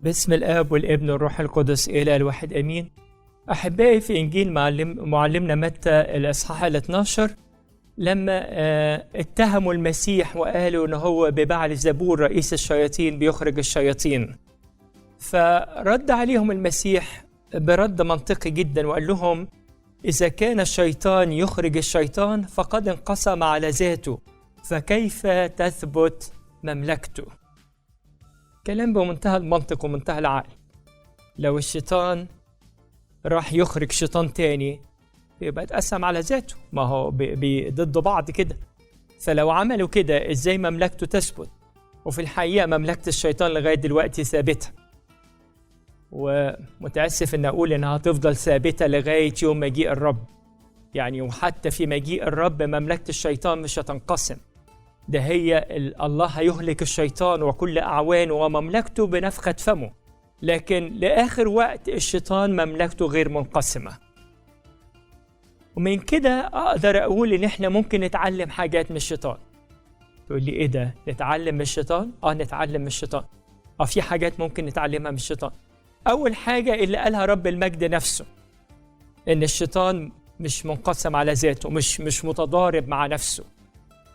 باسم الآب والابن والروح القدس إله الواحد أمين. أحبائي، في إنجيل معلمنا متى الإصحاح 12 لما اتهموا المسيح وقالوا إن هو ببعل زبور رئيس الشياطين بيخرج الشياطين، فرد عليهم المسيح برد منطقي جدا وقال لهم: إذا كان الشيطان يخرج الشيطان فقد انقسم على ذاته، فكيف تثبت مملكته؟ كلام بمنتهى المنطق ومنتهى العقل. لو الشيطان راح يخرج شيطان تاني يبقى اتقسم على ذاته، ما هو ضد بعض كده. فلو عملوا كده ازاي مملكته تثبت؟ وفي الحقيقة مملكة الشيطان لغاية دلوقتي ثابتة، ومتأسف ان اقول انها هتفضل ثابتة لغاية يوم مجيء الرب. يعني وحتى في مجيء الرب مملكة الشيطان مش هتنقسم، ده هي الله هيهلك الشيطان وكل أعوانه ومملكته بنفخة فمه، لكن لآخر وقت الشيطان مملكته غير منقسمة. ومن كده أقدر أقول إن إحنا ممكن نتعلم حاجات من الشيطان. تقول لي إيه ده؟ نتعلم من الشيطان؟ نتعلم من الشيطان. في حاجات ممكن نتعلمها من الشيطان. أول حاجة اللي قالها رب المجد نفسه، إن الشيطان مش منقسم على ذاته، مش متضارب مع نفسه،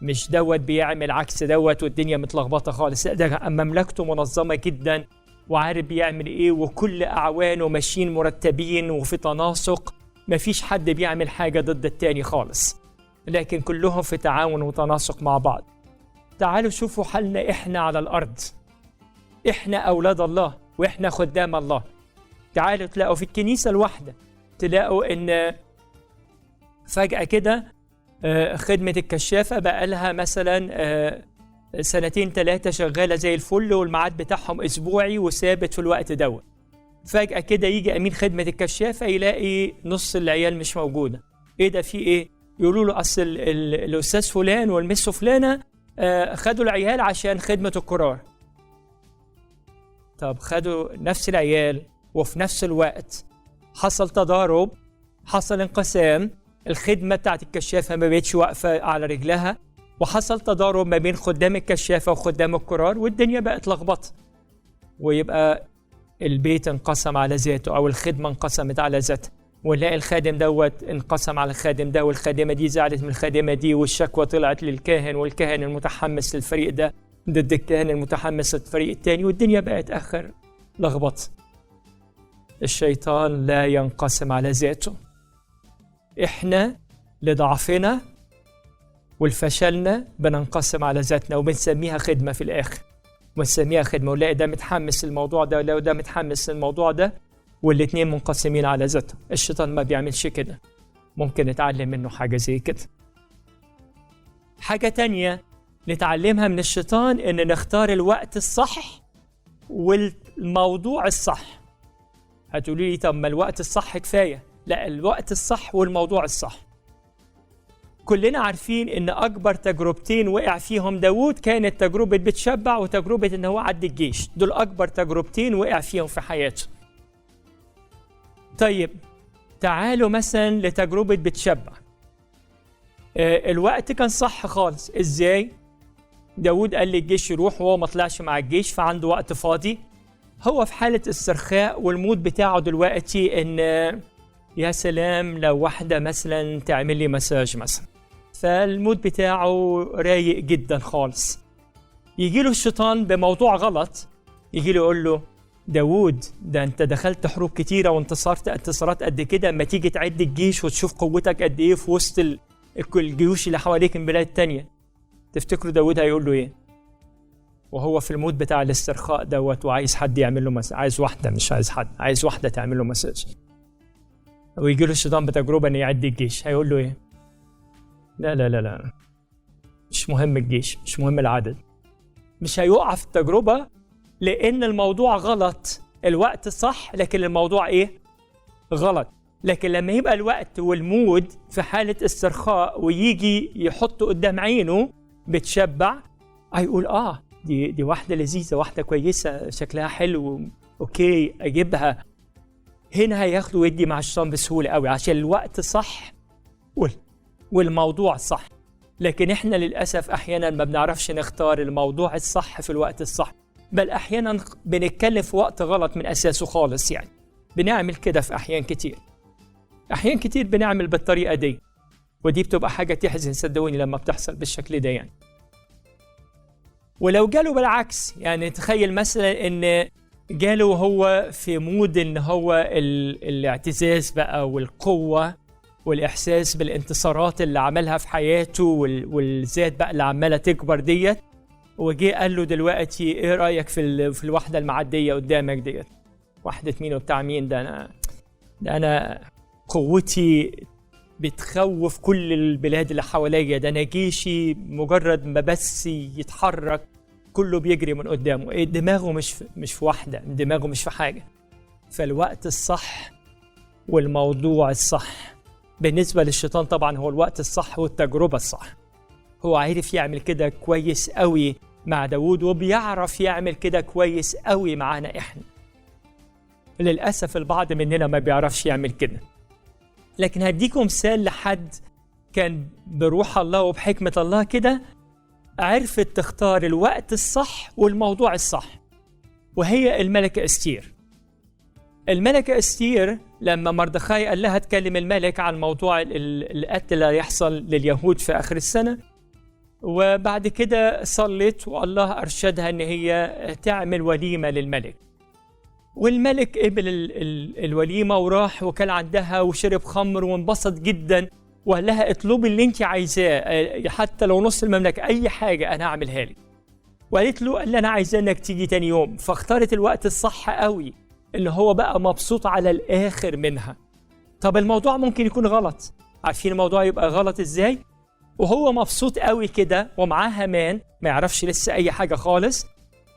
مش دوت بيعمل عكس دوت والدنيا متلخبطة خالص، لا ده مملكته منظمة جدا وعارف بيعمل إيه، وكل أعوانه ماشيين مرتبين وفي تناسق، مفيش حد بيعمل حاجة ضد التاني خالص، لكن كلهم في تعاون وتناسق مع بعض. تعالوا شوفوا حالنا إحنا على الأرض، إحنا أولاد الله وإحنا خدام الله. تعالوا تلاقوا في الكنيسة الواحدة، تلاقوا إن فجأة كده خدمة الكشافة بقى لها مثلا سنتين 3 شغالة زي الفل، والميعاد بتاعهم أسبوعي وثابت في الوقت دوت. فجأة كده يجي أمين خدمة الكشافة يلاقي نص العيال مش موجودة. إيه ده، في إيه؟ يقولوا له أصل الأستاذ فلان والمس فلانة خدوا العيال عشان خدمة القرار. طب خدوا نفس العيال وفي نفس الوقت حصل تضارب، حصل انقسام، الخدمة بتاعت الكشافة ما بقتش واقفة على رجلها، وحصل تضارب ما بين خدام الكشافة وخدام القرار، والدنيا بقت لخبطة، ويبقى البيت انقسم على ذاته أو الخدمة انقسمت على ذاتها، ونلاقي الخادم دوت انقسم على الخادم ده، والخادمة دي زعلت من الخادمة دي، والشكوى طلعت للكاهن، والكاهن المتحمس للفريق ده ضد الكاهن المتحمس للفريق التاني، والدنيا بقت آخر لخبطة. الشيطان لا ينقسم على ذاته. إحنا لضعفنا والفشلنا بننقسم على ذاتنا، وبنسميها خدمة في الآخر، ونسميها خدمة، ونلاقي ده متحمس للموضوع ده ولا ده متحمس للموضوع ده، والاتنين منقسمين على ذاتهم. الشيطان ما بيعملش كده، ممكن نتعلم منه حاجة زي كده. حاجة تانية نتعلمها من الشيطان إن نختار الوقت الصح والموضوع الصح. هتقولي لي طب ما الوقت الصح كفاية؟ لا، الوقت الصح والموضوع الصح. كلنا عارفين إن أكبر تجربتين وقع فيهم داود كانت تجربة بتشبع وتجربة إن هو عدى الجيش. دول أكبر تجربتين وقع فيهم في حياته. طيب تعالوا مثلا لتجربة بتشبع. الوقت كان صح خالص. إزاي؟ داود قال للجيش يروح وهو ما طلعش مع الجيش، فعنده وقت فاضي، هو في حالة استرخاء، والمود بتاعه دلوقتي إن يا سلام لو واحدة مثلا تعمل لي مساج مثلا، فال mood بتاعه رايق جدا خالص. يجي له الشيطان بموضوع غلط، يجي له يقول له داود ده انت دخلت حروب كتيرة وانتصرت انتصارات قد كده، اما تيجي تعد الجيش وتشوف قوتك قد ايه في وسط الجيوش اللي حواليك من بلاد تانية. تفتكروا داود هيقول له ايه وهو في ال mood بتاع الاسترخاء دوت وعايز حد يعمل له مساج، عايز واحدة، مش عايز حد، عايز واحدة تعمل له مساج، ويجي له الشيطان بتجربة ان يعد الجيش، هيقول له ايه؟ لا لا لا لا، مش مهم الجيش، مش مهم العدد. مش هيقع في التجربة لأن الموضوع غلط. الوقت صح لكن الموضوع ايه؟ غلط. لكن لما يبقى الوقت وال mood في حالة استرخاء ويجي يحط قدام عينه بتشبع، هيقول دي واحدة لذيذة، واحدة كويسة، شكلها حلو، okay اجيبها. هنا هياخده ويدي مع الشيطان بسهولة قوي عشان الوقت صح والموضوع صح. لكن احنا للأسف أحيانا ما بنعرفش نختار الموضوع الصح في الوقت الصح، بل أحيانا بنتكلم في وقت غلط من أساسه خالص. يعني بنعمل كده في أحيان كتير، أحيان كتير بنعمل بالطريقة دي، ودي بتبقى حاجة تحزن صدقوني لما بتحصل بالشكل ده يعني. ولو جاله بالعكس، يعني تخيل مثلا إن جاله هو في mood إن هو الاعتزاز بقى والقوة والإحساس بالانتصارات اللي عملها في حياته والذات بقى اللي عمالة تكبر ديت، وجي قال له دلوقتي إيه رأيك في الوحدة المعدية قدامك ديت؟ وحدة مين وبتاع مين؟ ده أنا قوتي بتخوف كل البلاد اللي حواليا، ده أنا جيشي مجرد ما بس يتحرك كله بيجري من قدامه. إيه دماغه مش في واحدة، دماغه مش في حاجة. فالوقت الصح والموضوع الصح بالنسبة للشيطان طبعا هو الوقت الصح والتجربة الصح. هو عارف يعمل كده كويس قوي مع داود، وبيعرف يعمل كده كويس قوي معانا إحنا. للأسف البعض مننا ما بيعرفش يعمل كده. لكن هديكم مثال لحد كان بروح الله وبحكمة الله كده عرفت تختار الوقت الصح والموضوع الصح، وهي الملكة استير. الملكة استير لما مردخاي قال لها تكلم الملك عن موضوع القتل اللي هيحصل لليهود في آخر السنة، وبعد كده صلت والله أرشدها إن هي تعمل وليمة للملك، والملك قبل الوليمة وراح وكان عندها وشرب خمر وانبسط جدا، وقال لها اطلبي اللي انت عايزاه حتى لو نص المملكة، أي حاجة أنا هعملها لك. وقالت له اللي أنا عايزاه إنك تيجي تاني يوم. فاختارت الوقت الصح قوي اللي هو بقى مبسوط على الآخر منها. طب الموضوع ممكن يكون غلط، عارفين الموضوع يبقى غلط إزاي؟ وهو مبسوط قوي كده ومعاه هامان ما يعرفش لسه أي حاجة خالص،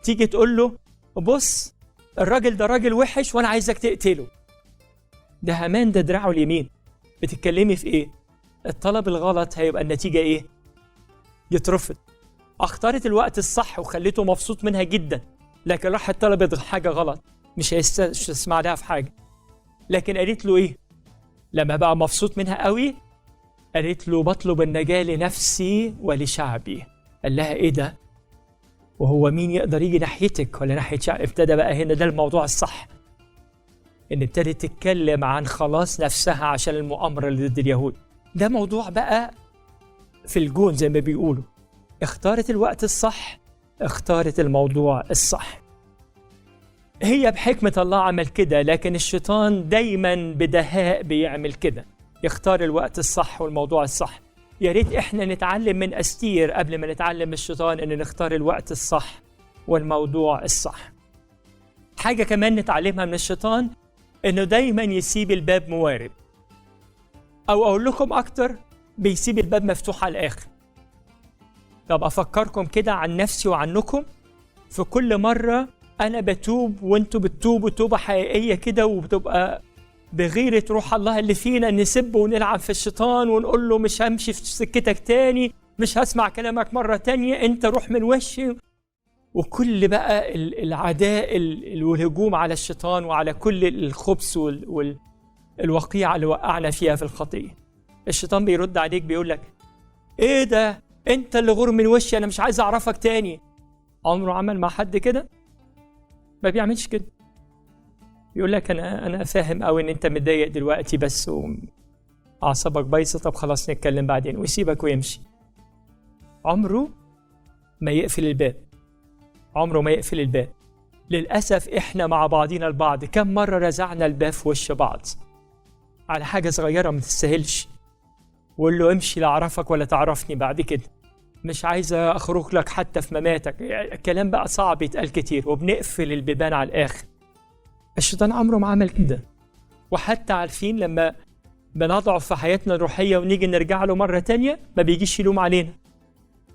تيجي تقول له بص الراجل ده راجل وحش وأنا عايزك تقتله. ده هامان ده دراعه اليمين، بتتكلمي في إيه؟ الطلب الغلط هيبقى النتيجة إيه؟ يترفض. اختارت الوقت الصح وخليته مبسوط منها جدا، لكن راحت طلبت حاجة غلط مش هيسمع لها في حاجة. لكن قالت له إيه؟ لما بقى مبسوط منها قوي قالت له بطلب النجاة لنفسي ولشعبي. قال لها إيه ده؟ وهو مين يقدر يجي ناحيتك ولا ناحية شعب؟ ابتدى بقى هنا ده الموضوع الصح، إن ابتدت تتكلم عن خلاص نفسها عشان المؤامرة اللي ضد اليهود. ده موضوع بقى في الجون زي ما بيقولوا. اختارت الوقت الصح، اختارت الموضوع الصح. هي بحكمة الله عمل كده، لكن الشيطان دايما بدهاء بيعمل كده، يختار الوقت الصح والموضوع الصح. يا ريت احنا نتعلم من أستير قبل ما نتعلم من الشيطان ان نختار الوقت الصح والموضوع الصح. حاجة كمان نتعلمها من الشيطان انه دايما يسيب الباب موارب، او اقول لكم اكتر بيسيب الباب مفتوح على الاخر. طب افكركم كده عن نفسي وعنكم، في كل مرة انا بتوب وانتوا بتتوبوا توبة حقيقية كده، وبتبقى بغيرة روح الله اللي فينا نسب ونلعب في الشيطان ونقول له مش همشي في سكتك تاني، مش هسمع كلامك مرة تانية، انت روح من وشي. وكل بقى العداء والهجوم على الشيطان وعلى كل الخبث والوقيعة اللي وقعنا فيها في الخطية. الشيطان بيرد عليك بيقول لك ايه ده، انت اللي غور من وشي، انا مش عايز اعرفك تاني. عمره عمل مع حد كده؟ ما بيعملش كده. يقول لك انا فاهم قوي ان انت متضايق دلوقتي بس واعصابك بايظه، طب خلاص نتكلم بعدين، ويسيبك ويمشي. عمره ما يقفل الباب، عمره ما يقفل الباب. للاسف احنا مع بعضينا البعض كم مره رزعنا الباب في وش بعض على حاجه صغيره ما تستاهلش، وقول له امشي لا اعرفك ولا تعرفني بعد كده، مش عايز اخرج لك حتى في مماتك. الكلام بقى صعب يتقال كتير، وبنقفل البيبان على الاخر. الشيطان عمره ما عمل كده. وحتى عارفين لما بنضعف في حياتنا الروحية ونيجي نرجع له مرة تانية ما بيجيش يلوم علينا.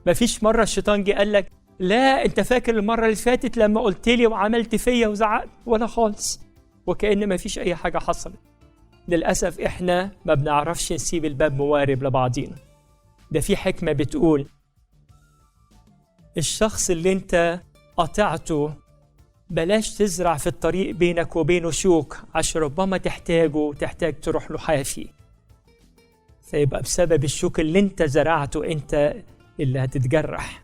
ما فيش مرة الشيطان جه قال لك لا انت فاكر المرة اللي فاتت لما قلت لي وعملت فيا وزعقت، ولا خالص، وكأن ما فيش أي حاجة حصلت. للأسف إحنا ما بنعرفش نسيب الباب موارب لبعضينا. ده في حكمة بتقول الشخص اللي انت قطعته بلاش تزرع في الطريق بينك وبينه شوك، عشان ربما تحتاجه وتحتاج تروح له حافي، فيبقى بسبب الشوك اللي انت زرعته انت اللي هتتجرح.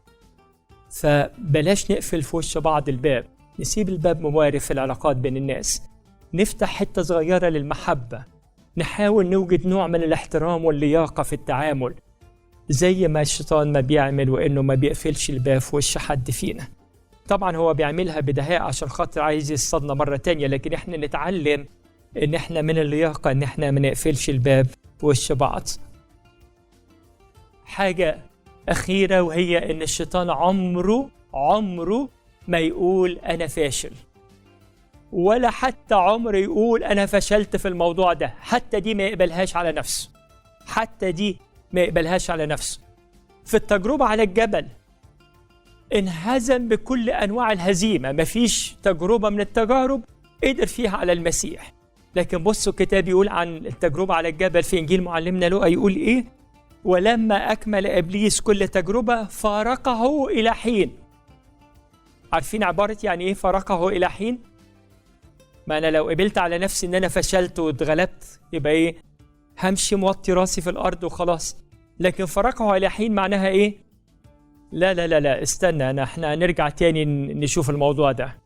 فبلاش نقفل في وش بعض الباب، نسيب الباب موارب في العلاقات بين الناس، نفتح حتة صغيرة للمحبة، نحاول نوجد نوع من الاحترام واللياقة في التعامل، زي ما الشيطان ما بيعمل وإنه ما بيقفلش الباب في وش حد فينا. طبعا هو بيعملها بدهاء عشان خاطر عايز يصطادنا مرة تانية، لكن احنا نتعلم إن احنا من اللياقة إن احنا ما نقفلش الباب في وش بعض. حاجة أخيرة، وهي إن الشيطان عمره ما يقول أنا فاشل، ولا حتى عمره يقول أنا فشلت في الموضوع ده. حتى دي ما يقبلهاش على نفسه، حتى دي ما يقبلهاش على نفسه. في التجربة على الجبل انهزم بكل أنواع الهزيمة، مفيش تجربة من التجارب قدر فيها على المسيح. لكن بصوا الكتاب يقول عن التجربة على الجبل في إنجيل معلمنا لوقا، يقول إيه؟ ولما أكمل إبليس كل تجربة فارقه إلى حين. عارفين عبارة يعني إيه فارقه إلى حين؟ ما أنا لو قبلت على نفسي إن أنا فشلت واتغلبت يبقى إيه؟ همشي موطي راسي في الأرض وخلاص. لكن فارقه إلى حين معناها إيه؟ لا لا لا لا، استنى، إحنا هنرجع تاني نشوف الموضوع ده.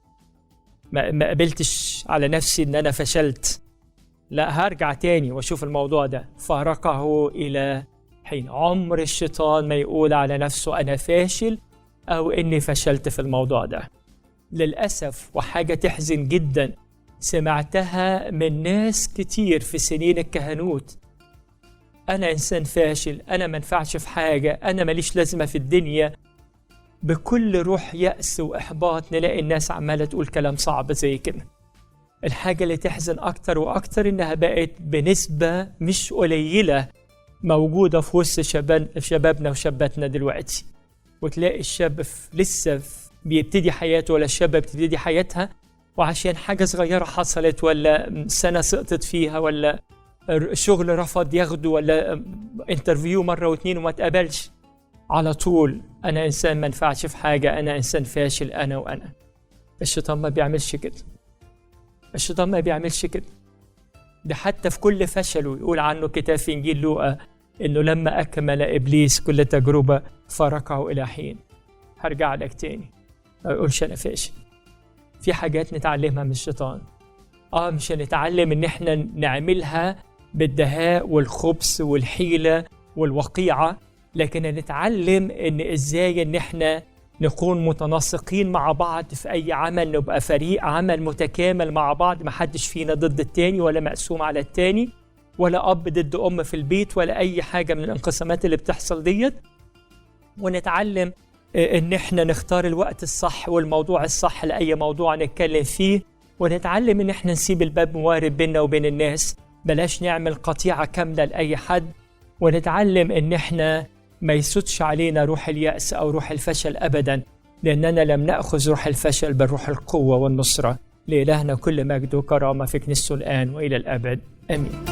ما قبلتش على نفسي إن أنا فشلت، لا هرجع تاني وأشوف الموضوع ده. فارقه إلى حين. عمر الشيطان ما يقول على نفسه أنا فاشل أو إني فشلت في الموضوع ده. للأسف، وحاجة تحزن جدا سمعتها من ناس كتير في سنين الكهنوت، أنا إنسان فاشل، أنا ما نفعش في حاجة، أنا ماليش لازمة في الدنيا. بكل روح يأس وإحباط نلاقي الناس عمالة تقول كلام صعب زي كده. الحاجة اللي تحزن أكتر وأكتر إنها بقت بنسبة مش قليلة موجودة في وسط شبابنا وشاباتنا دلوقتي. وتلاقي الشاب لسه بيبتدي حياته ولا الشابة بتبتدي حياتها، وعشان حاجة صغيرة حصلت ولا سنة سقطت فيها ولا شغل رفض ياخده ولا interview مرة واتنين وما تقبلش، على طول أنا إنسان ما نفعش في حاجة، أنا إنسان فاشل، أنا وأنا. الشيطان ما بيعملش كده، الشيطان ما بيعملش كده. ده حتى في كل فشله يقول عنه كتاب في إنجيل لوقا إنه لما أكمل إبليس كل تجربة فارقه إلى حين. هرجع لك تاني، ما يقولش أنا فاشل. في حاجات نتعلمها من الشيطان، مش هنتعلم إن إحنا نعملها بالدهاء والخبث والحيلة والوقيعة، لكن نتعلم إن إزاي إن إحنا نكون متناسقين مع بعض في أي عمل، نبقى فريق عمل متكامل مع بعض، ما حدش فينا ضد التاني ولا مقسوم على التاني، ولا أب ضد أم في البيت، ولا أي حاجة من الانقسامات اللي بتحصل ديت. ونتعلم إن إحنا نختار الوقت الصح والموضوع الصح لأي موضوع نتكلم فيه، ونتعلم إن إحنا نسيب الباب موارب بيننا وبين الناس، بلاش نعمل قطيعة كاملة لأي حد. ونتعلم إن إحنا ما يسودش علينا روح اليأس أو روح الفشل أبدا، لأننا لم نأخذ روح الفشل بل روح القوة والنصرة. لإلهنا كل مجد وكرامة في كنيسته الآن وإلى الأبد، آمين.